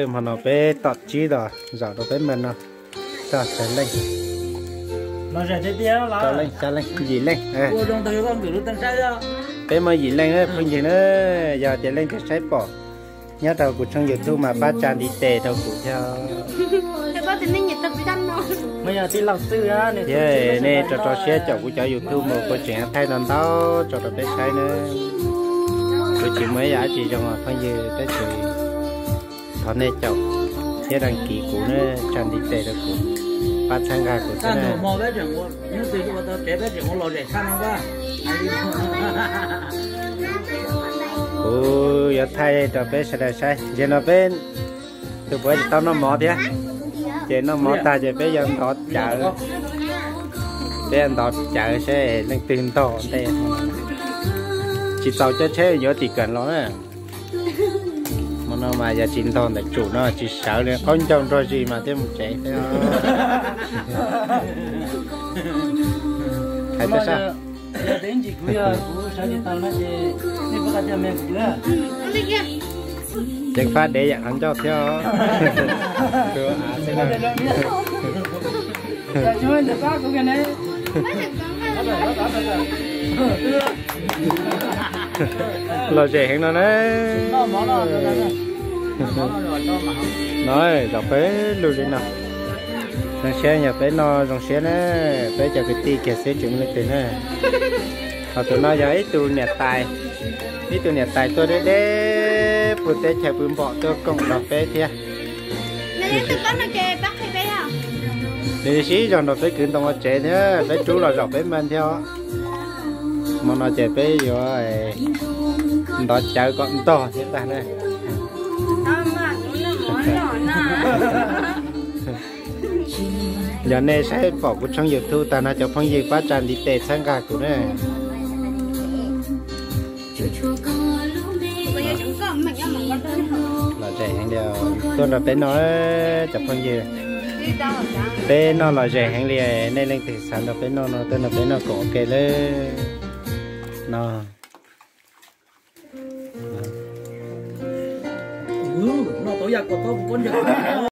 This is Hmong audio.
Hmo no peb tom tsib los zaum rau peb mas no, txog xya leej, rau leej, xya leej, yim leej. Peb muaj yim leej phooj ywg na, yog tias leej twg saib pom nyob rau kuv tshooj YouTube mas pab tsa ntiv tes rau kuv thiab. Thiab nej rau rau siab caum kuv cov YouTube mus kuv tseem thaij ntau ntau tso rau peb saib na. Kuv tsis muaj ib yam dab tsi zoo os phooj ywg, peb tseem thov nej caum thiab đăng ký kuv na, tsa ntiv tes rau kuv, pab txhawb nqa kuv thiab na. Kuv yuav thaij rau peb sawv daws saib, ntsia no peb tus puav tsis tau noj mov thiab, ces noj mov tag ces peb yuav ntov cawv, peb yuav ntov cawv seb leej twg ntog ntej. Tsis txaus caij tsheb yuav tim kawm los na. Hmo no mas yog tsis ntog ntawm tsum no tsis sawv li, qaub ncaug nrog zis mas thiaj mus tsev thiab. Hais tau sab. Ceev faj dev yam qhov ncauj thiab. Lom zem heev no na. No zaum peb lug li no. Zoo siab yog peb noj zoo siab na, peb cov kwv tij kiag xwb tsis muaj leej twg na. Ho tus no yog ib tug niam tais, ib tug niam tais tuaj deb deb puag teb chaws pw npom tuaj koom nrog peb thiab. Nws sib zog nrog peb kwv ntoo ua tsev thiab peb rub los zaum peb mas thiab. Hmo no ces peb yuav ntov cawv kom ntog thiab tag na. Yog nej saib pom kuv tshooj YouTube tag no cov phooj ywg pab tsa ntiv tes txhawb nqa kuv na. Lom zem heev li, tuaj nrog peb noj cov phooj ywg. Peb noj lom zem heev li, nej leej twg xav nrog peb noj no tuaj nrog peb noj koom ua ke lawm no.